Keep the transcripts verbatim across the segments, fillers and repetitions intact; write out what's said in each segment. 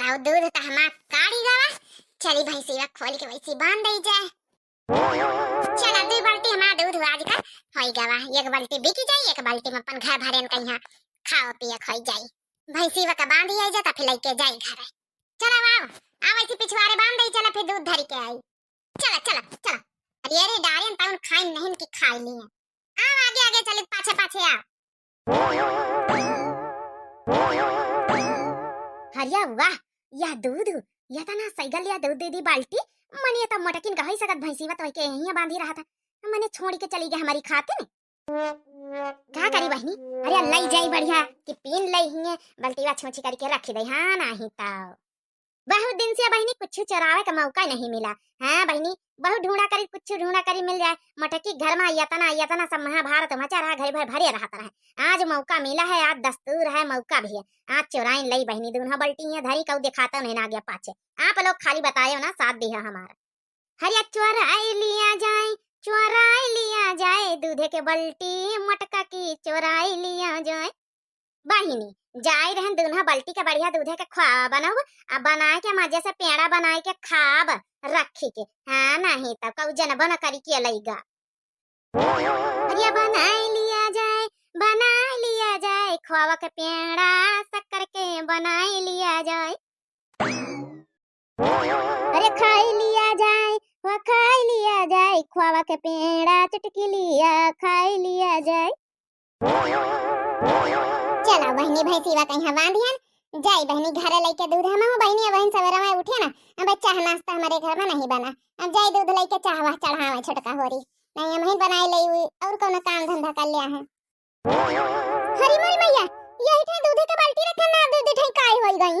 अउ दूध त हमार काढ़ी गवा। चली भैंसिया खोल के वैसी बांध दई जाए। चला, दुई बाल्टी हमार दूध आज का होई गवा। एक बाल्टी बिकी जाई, एक बाल्टी में अपन घर भरेन कहिया खाओ पिए खोई जाई। भैंसिया का बांधी आई जा, त फिर लइके जाई घरे। चला आओ, आओ ऐसी पिछवारे बांध दई, चला फिर दूध धरी के आई। चला, चला, चला। अरे, अरे, डारियन तउन खाइन नहीं कि खाई लिए। आओ, आगे, आगे चलित, पाछे, पाछे आओ। अरे वाह, यह दूध, यह तना सैगल यह दूध दे दी बाल्टी। मने ये तो मोटकिन का होई सकत भैंसी बा, तो के यहीं बांधी रहा था। मने छोड़ के चली गई हमारी खातिर। का करी बहिनी? अरे लई जाई बढ़िया कि पीन लई हिये, बल्टीवा छूछी करके रखी दे। हाँ, नाही तो। बहुत दिन से बहिनी कुछ चोरावे का मौका नहीं मिला। हाँ बहिनी, बहुत ढूंढा करी, कुछ ढूंढा करी मिल जाए। मोटकी घर में यतना, यतना सब महाभारत मचा रहा, घर भर भरे रहत रहे। आज मौका मिला है, आज दस्तूर है, मौका भी है। आज चोराइन लई बहिनी, दूनो बल्टी हिये धरी, कऊ दिखाता नहीं ना आगे पाछे। आप लोग खाली बतायो ना, साथ दिया हमारा। हरिया चोराई लिया जाए, चोराई लिया जाए, दूधे के बल्टी मटका की चोराई लिया जाए। बहिनी, जाई रहन दूनो बल्टी के बढ़िया दूधे के खोआ बनउब, आ बनाए के मजे से पेड़ा बनाए के खाब रखी के। हाँ, नहीं तब कऊ जनबो न करी के लइगा। हरिया बनाई लिया जाए, बनाई लिया जाए, खोआ के पेड़ा शक्कर के बनाई लिया जाए। अरे खाई लिया जाए, हो खाई लिया जाए, खोआ के पेड़ा चुटकी लिया खाई लिया जाए। चला बहिनी, भैंसिया कहीं बांधियन, जाई बहिनी घरे लइके दूध। हमहू बहिनी बहिन सवेरा में उठे ना, अब चाह नाश्ता हमारे घर में नहीं बना, अब जाई दूध लइके चाहवा चढ़ावे छोटका होरी, नहीं हमही बनाए लई, और कौनो काम धंधा कर लिया है। हरी मोरी मैया, यही ठे दूधे के बाल्टी रखे ना, दूध ठे काय होई गई।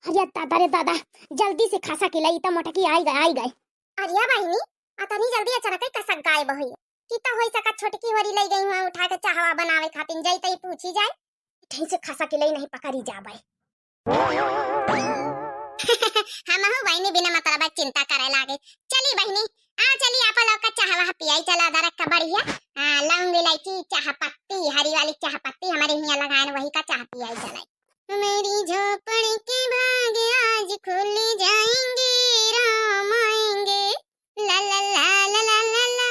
अरे दादा रे दादा, जल्दी से खसा के लई त मोटकी आई गए, आई गए। अरे बहिनी, अतनी जल्दी अचानक ही कसक गायब होई। कि त होई सका छोटकी होरी लई गई हुआ उठा के चाहवा बनावे खातिर, जाई तई पूछी जाए। ठीक से खसा के लई नहीं पकड़ी जाबे। हमहू बहिनी बिना मतलब चिंता करे लागे। चली बहिनी, आ चली आप लोग का चाहवा पियाई चला, अदरक का बढ़िया, आ, लौंग इलायची चाह पत्ती, हरी वाली चाह पत्ती हमारे हियाँ लगाए, वही का चाह पियाई चलाई। मेरी झोपड़ी के भाग आज खुल जाएंगे, राम आएंगे। ला ला ला ला ला ला।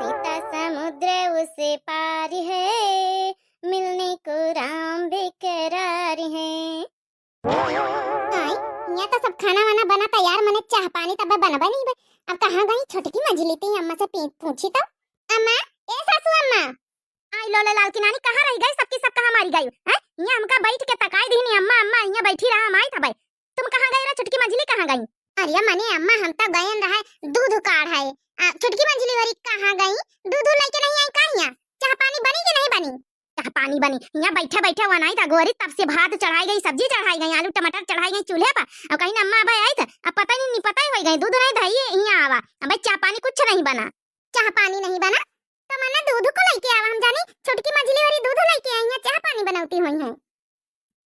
सीता समुद्र उस पार है, मिलने को राम बेकरार है। आई, यहाँ तो सब खाना वाना बना तैयार, मने चाह पानी तब बनबा नहीं बे। अब कहाँ गई छोटकी मझली? ती अम्मा से पी-, पूछी तो। अम्मा, ए सासू अम्मा। आई लोले लाल की नानी, कहाँ रह गई? सबकी सब कहाँ मारी गई? हैं? यहाँ हमका बैठ के तकाई दीनी, अम्मा, अम्मा, यहाँ बैठी रहा, हम आई था भाई। तुम कहाँ गई रे? छोटकी मझली कहाँ गई? अरे मने अम्मा, हम तो गयन रहे दूध काढ़े। आ, छोटकी मझली होरी कहाँ गई? दूध लेके नहीं आई का यहाँ? चाह पानी बनी कि नहीं बनी? चाह पानी बनी। यहाँ बैठे बैठे वनाई था गोरी, तब से भात चढ़ाई गई, सब्जी चढ़ाई गई, आलू टमाटर चढ़ाई गई चूल्हे पर। और कहीं अम्मा अब आई था, अब पता नहीं, नहीं पता ही हो गई, दूध नहीं धई यहाँ आवा। अब चाह पानी कुछ नहीं बना। चाह पानी नहीं बना? तो मने दूध को लेके आवा, हम जानी छोटकी मझली होरी दूध लेके आई है, चाह पानी बनौती हुई है।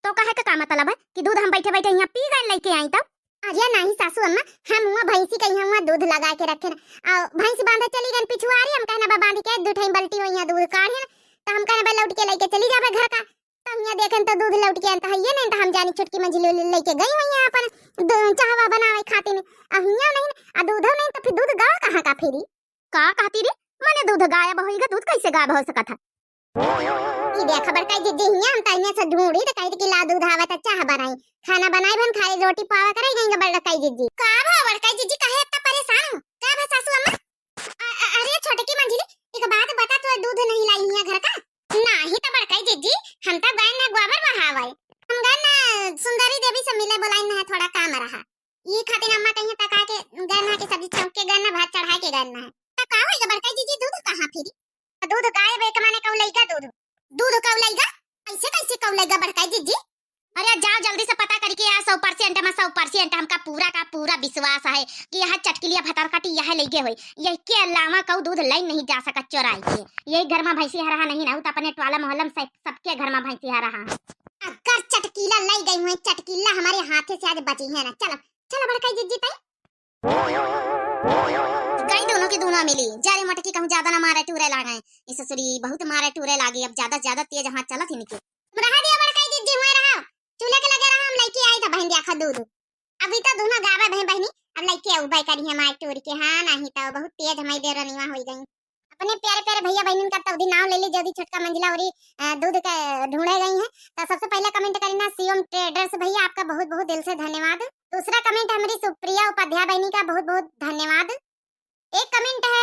तो कहे का, का मतलब है कि दूध हम बैठे बैठे यहाँ पी गए लेके आई तब? अरे नहीं सासू अम्मा, हम हुआ भैंसी के यहाँ हुआ दूध लगा के रखे ना, और भैंस बांधे चली गई पिछुआरी, हम कहना बा बांध के दू ठे बल्टी हुई यहाँ दूध काढ़े ना, तो हम कहना बा लौट के लेके चली जाबे घर का। तो यहाँ देखें तो दूध लौट के अंत है ये नहीं, तो हम जानी छोटकी मझली लेके गई हुई है अपन दू-, चाहवा बनावे खातिर। अब यहाँ नहीं, आ दूधो नहीं तो फिर दूध गवा कहाँ का फिरी? का कहती रे? मने दूध गायब होइगा? दूध कैसे गायब हो सकत है? ई देख बड़काई जिज्जी, हियां हम तहिया से ढूंढी त कही कि ला दूध आवे त चाह बनाई, खाना बनाई बन खाली रोटी पावा करे गई बड़काई जिज्जी। का भा बड़काई जिज्जी, काहे इतना परेशान हो? का भा सासू अम्मा? अ-, अ-, अरे छोटकी मंझली, एक बात बता, तू दूध नहीं लाई हियां घर का? नाही त बड़काई जिज्जी, हम त गए ना गोबर बहावे, हम गए ना सुंदरी देवी से मिले, बोलाई ना थोड़ा काम रहा। ई खातिर अम्मा कहिया तका के गन्ना के सब्जी छौंक के गन्ना भात चढ़ाए के गन्ना है। त का होइगा बड़काई जिज्जी, दूध कहाँ फिरी? दूध गायब है, एक माने कऊ लइगा दूध। दूध कऊ लइगा? कैसे, कैसे कऊ लइगा बड़काई जिज्जी? अरे जाओ जल्दी से पता करके आ, सौ परसेंट में सौ परसेंट हमका पूरा का पूरा विश्वास है कि यह चटकिलिया भतार काटी यह लइगे होई। यह के अलावा कऊ दूध लई नहीं जा सकत चोराई के। यही घर में भैंसी हरहा नहीं ना, उ त अपने टोला मोहल्ला में सब, सबके घर में भैंसी हरहा है। अगर चटकीला लई गई हुई, चटकीला हमारे हाथे से आज बची है ना। चलो, चलो बड़काई जिज्जी तई। का भाई दोनों के दोनों मिली, जा रे मटकी, कहूँ ज्यादा ना मारे टूरे लागे। ई ससुरी बहुत मारे टूरे लागी, अब ज्यादा ज्यादा तेज हाथ चलत ही निके। तुम रहा दिया बड़का जीजी, हुए रहा, चूल्हे के लगे रहा, हम लइके आई था बहन द्याखा दूध। अभी तो दोनों गावे भई बहनी, अब लइके आऊ भाई करी हमारे टूर के, हाँ नहीं तो बहुत तेज हमारी देर रनिवा होई गई। अपने प्यारे प्यारे भैया बहनिन का तौदी नाव ले ली, जल्दी छोटका मंझला औरी, अ, दूध के ढूंढे गई हैं। तो सबसे पहले comment करी ना शिवम ट्रेडर्स भैया, आपका बहुत बहुत दिल से धन्यवाद। दूसरा comment हमारी सुप्रिया उपाध्याय बहनी का बहुत बहुत धन्यवाद। एक comment है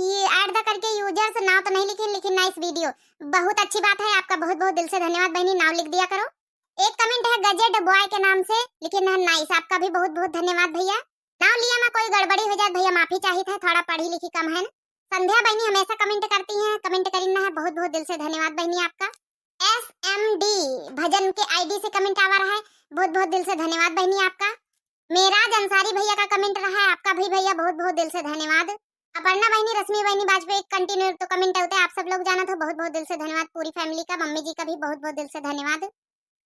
ये ऐड द करके यूजर्स, नाव तो नहीं लिखी, लेकिन nice video, बहुत अच्छी बात है, आपका बहुत बहुत दिल से धन्यवाद बहनी, नाव लिख दिया करो। एक comment है गजेट बॉय के नाम से, लेकिन है nice, आपका भी बहुत बहुत धन्यवाद भैया। नाव लिया में कोई गड़बड़ी हो जाए भैया, माफी चाहित है, थोड़ा पढ़ी लिखी कम है ना। संध्या बहनी हमेशा comment करती हैं, comment करीना है, बहुत बहुत दिल से धन्यवाद बहनी आपका। एस एम डी भजन के आईडी से comment आवा रहा है, बहुत बहुत दिल से धन्यवाद बहनी आपका। मेराज अंसारी भैया का comment रहा है, आपका भी भैया बहुत बहुत दिल से धन्यवाद। अपर्णा बहनी, रश्मि बहनी वाजपेयी continue तो comment होते हैं, आप सब लोग जाना था, बहुत बहुत दिल से धन्यवाद। पूरी फैमिली का, मम्मी जी का भी बहुत बहुत दिल से धन्यवाद।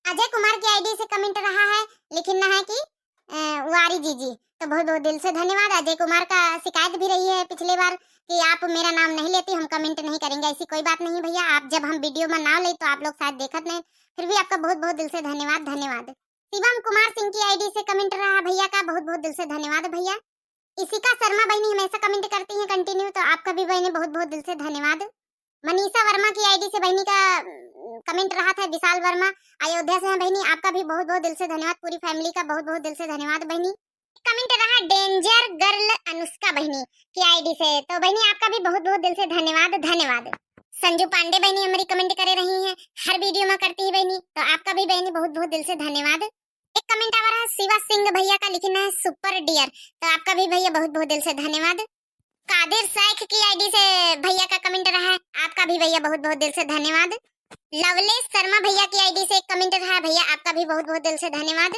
अजय कुमार की आईडी से comment रहा है, लेकिन ना है कि, अ, वारी जीजी, तो बहुत बहुत दिल से धन्यवाद। अजय कुमार का शिकायत भी रही है पिछले बार कि आप मेरा नाम नहीं लेती, हम comment नहीं करेंगे। ऐसी कोई बात नहीं भैया, आप जब हम वीडियो में नाम ले तो आप लोग शायद देखत नहीं, फिर भी आपका बहुत बहुत दिल से धन्यवाद, धन्यवाद। शिवम कुमार सिंह की आईडी से comment रहा भैया का, बहुत बहुत दिल से धन्यवाद भैया। इशिका शर्मा बहनी हमेशा comment करती हैं continue, तो आपका भी बहनी बहुत बहुत दिल से धन्यवाद। मनीषा वर्मा की आईडी से बहनी का, अम, comment रहा था, विशाल वर्मा अयोध्या से हैं बहनी, आपका भी बहुत बहुत दिल से धन्यवाद, पूरी फैमिली का बहुत बहुत दिल से धन्यवाद बहनी। Comment रहा डेंजर गर्ल अनुष्का बहनी की आईडी से, तो बहनी आपका भी बहुत बहुत दिल से धन्यवाद, धन्यवाद। संजू पांडे बहनी हमारी comment करे रही हैं, हर वीडियो में करती है बहनी, तो आपका भी बहनी बहुत बहुत दिल से धन्यवाद। एक comment आवा रहा है शिवा सिंह भैया का, लिखिन है सुपर डियर, तो आपका भी भैया बहुत बहुत दिल से धन्यवाद। कादिर शेख की आईडी से भैया का comment रहा है, आपका भी भैया बहुत बहुत दिल से धन्यवाद। लवलेश शर्मा भैया की आईडी से एक comment रहा है भैया, आपका भी बहुत बहुत दिल से धन्यवाद।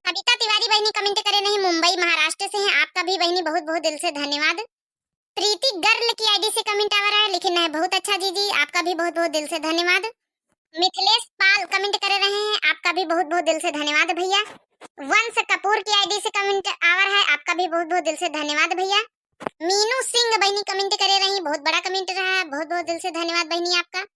कविता तिवारी बहनी comment करे नहीं, मुंबई महाराष्ट्र से हैं, आपका भी बहनी बहुत बहुत दिल से धन्यवाद। प्रीति गर्ल की आईडी से comment आवा रहा है, लिखिन है बहुत अच्छा जीजी, आपका भी बहुत बहुत दिल से धन्यवाद। मिथिलेश पाल comment करे रहे हैं, आपका भी बहुत बहुत दिल से धन्यवाद भैया। वंश कपूर की आईडी से comment आवा रहा है, आपका भी बहुत बहुत दिल से धन्यवाद भैया। मीनू सिंह बहनी comment करे रही, बहुत बड़ा comment रहा है, बहुत बहुत दिल से धन्यवाद बहनी आपका।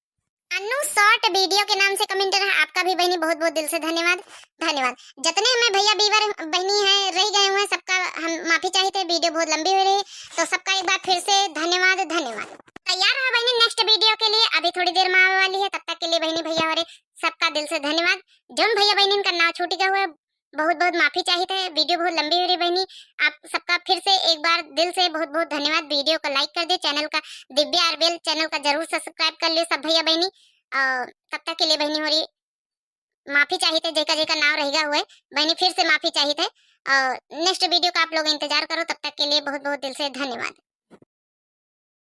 अनु शॉर्ट वीडियो के नाम से comment रहा, आपका भी बहनी बहुत बहुत दिल से धन्यवाद, धन्यवाद। जितने हमें भैया व्यूअर बहनी हैं रह गए हुए हैं, सबका हम माफी चाहित है, वीडियो बहुत लंबी हो रही, तो सबका एक बार फिर से धन्यवाद, धन्यवाद। तैयार रहा बहनी नेक्स्ट वीडियो के लिए, अभी थोड़ी देर में आवे वाली है, तब तक के लिए बहनी भैया हमारे सबका दिल से धन्यवाद। जौन भैया बहनी का नाव छूट गया हुआ है, बहुत बहुत माफी चाहित है, वीडियो बहुत लंबी हो रही बहनी। आप सबका फिर से एक बार दिल से बहुत बहुत धन्यवाद। वीडियो को लाइक कर दे, चैनल का दिव्या आरबीएल चैनल का जरूर सब्सक्राइब कर लियो सब भैया बहनी। और तब तक के लिए बहनी हमारी माफी चाहित है, जेका जेका नाव रह गया हुए बहनी, फिर से माफी चाहित है। और नेक्स्ट वीडियो का आप लोग इंतजार करो, तब तक के लिए बहुत बहुत दिल से धन्यवाद।